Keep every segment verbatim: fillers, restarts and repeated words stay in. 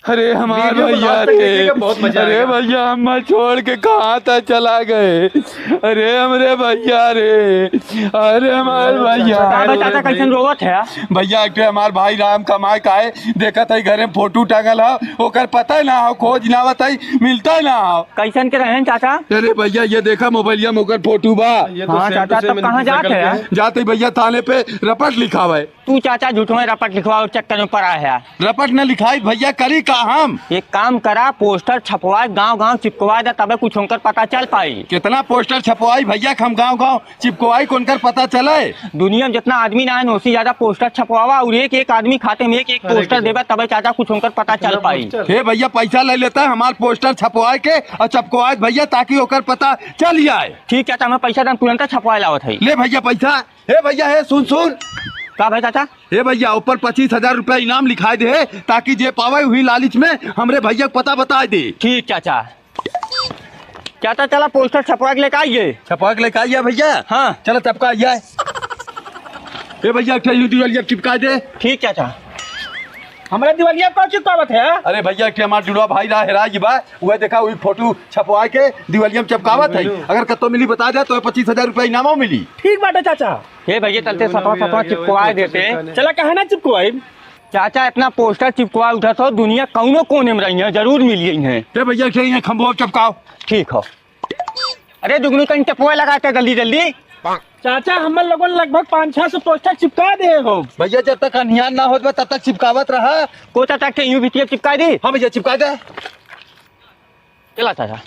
अरे हमार भैया रे, अरे भैया, हमार छोड़ के कहाँ तक चला गए? अरे हमरे भैया रे, अरे हमार भैया। का बा चाचा, कैसन रोवत है? भैया, एक ठे हमार भाई राम कमाए का है, देखत है घरे में फोटो टांगल है, ओकर पता ही ना हो, खोज ना आवत है, मिलता ही ना हो। कैसन के रहेन चाचा? अरे भैया, ये देखा मोबाइलिया में ओकर फोटो बा। हाँ चाचा, तब कहाँ जात है? जात है भैया थाने पे रपट लिखावे। तू चाचा झूठो में रपट लिखवावे चक्कर में पड़ा है। रपट न लिखाई भैया, करी का हम? एक काम करा, पोस्टर छपवाए, गांव गांव चिपकवाए दे, तबे कुछ उनकर पता चल पाई। कितना पोस्टर छपवाई भैया, हम गांव गांव चिपकवाई, कौन कर पता चले? दुनिया में जितना आदमी ना है, ओसी ज्यादा पोस्टर छपवावा और एक एक आदमी खाते में एक एक पोस्टर देवे, तबे चाचा कुछ उनकर पता चल पाई। हे भैया, पैसा ले लेता है हमार पोस्टर छपवाए के और चपकवाए भैया, ताकि ओकर पता चल जाए। ठीक चाचा, मैं पैसा दम तुरंत छपवाए लावत है। ले भैया पैसा। हे भैया, हे सुन, सुन। का भाई चाचा? हे भैया, ऊपर पच्चीस हजार रुपया इनाम लिखाए दे, ताकि जे पावे वही लालच में हमरे भैया के पता बताए दे। ठीक चाचा। चाचा, चला पोस्टर छपवा के लेके आइए। छपवा के लेके आइए भैया। हाँ। चला, छपका आइए। हे भैया, एक ठे यूं दिवालिया चिपका दे। ठीक चाचा। हमरा दिवालिया का चिपकावत है? अरे भैया, एक ठे हमार जुड़वा भाई रहा, हेरा जी बा, वह देखा, वही फोटो छपवा के दिवालिया में चिपकावत है। अगर कत्तो मिली बता दे, तो पच्चीस हजार रुपया इनामो मिली। ठीक बाटे चाचा। हे भैया, चलते सतवा सतवा चिपकवाए देते। चला, कहे ना चिपकवाई। चाचा, इतना पोस्टर चिपकवा उठत हो, दुनिया कौनो कोने में रही है, जरूर मिल गई है। हे भैया, एक ठे यहाँ खंभवा चिपकाओ। ठीक हो। अरे जुगनू, तनी टेपवा लगाते जल्दी जल्दी। चाचा, हमर लोगन लगभग पाँच छह सौ पोस्टर चिपका दे हो। भैया, जब तक अनियान ना होत बा, तब तक चिपकावत रहा। को चाचा के यूं भितिया चिपका दी? हाँ भैया, चिपका दे। चला चाचा।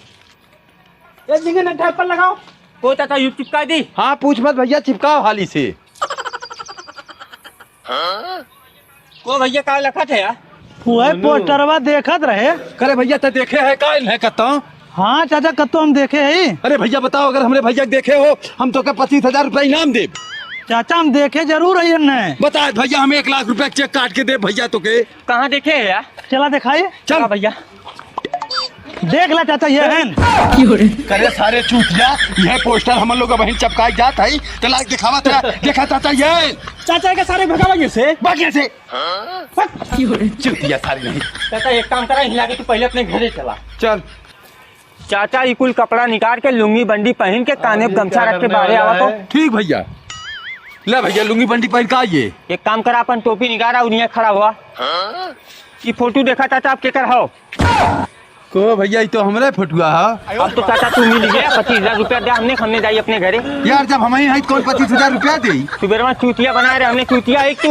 ए, झिंगे ना ढापल लगाओ। को चाचा यूं चिपका दी? हाँ, पूछ मत भैया, चिपकाओ हाली से। को भैया, का लखत है यार? वह पोस्टरवा देखत रहे। करे भैया, ते देखे है का इन्हें कतो? हाँ चाचा, कतो हम देखे है। अरे भैया बताओ, अगर हमरे भैया के देखे हो, हम तोके पच्चीस हजार रुपया इनाम देब। चाचा, हम देखे जरूर है इन्हें। बता भैया, हम एक लाख रुपया के चेक काट के देब भैया तोके। कहाँ देखे है यार? चला दिखाई। चल। चला भैया। देख ला चाचा, ये है। करे सारे चूतिया, यह पोस्टर हम लोग बहिन चपकाए जात है, तो लाइक दिखावा था, देखा चाचा ये। चाचा के सारे भगावा ये से। भाग ये से। भाग। चूतिया सारे नहीं। चाचा एक काम करा, हिला के तू पहले अपने घरे चला। चल। चाचा ई कुल कपड़ा निकाल के लुंगी बंडी पहन के काने पे गमछा रख के बाहरे आवा तो। ठीक भैया। ले भैया लुंगी बंडी पहन के आइए। एक काम करा, अपन टोपी निकाला और यहाँ खड़ा हुआ। ई फोटो देखा चाचा, आप केकर हो? को भैया, ई तो हमरे फोटुआ ह। अब तो चाचा तू मिल गया, पच्चीस हजार रुपया दे हमने, हमने जाई अपने घरे। यार, जब हम ही हैं, कौन पच्चीस हजार रुपया दे? सुबेरवा चूतिया बनाए रहे हमने, चूतिया एक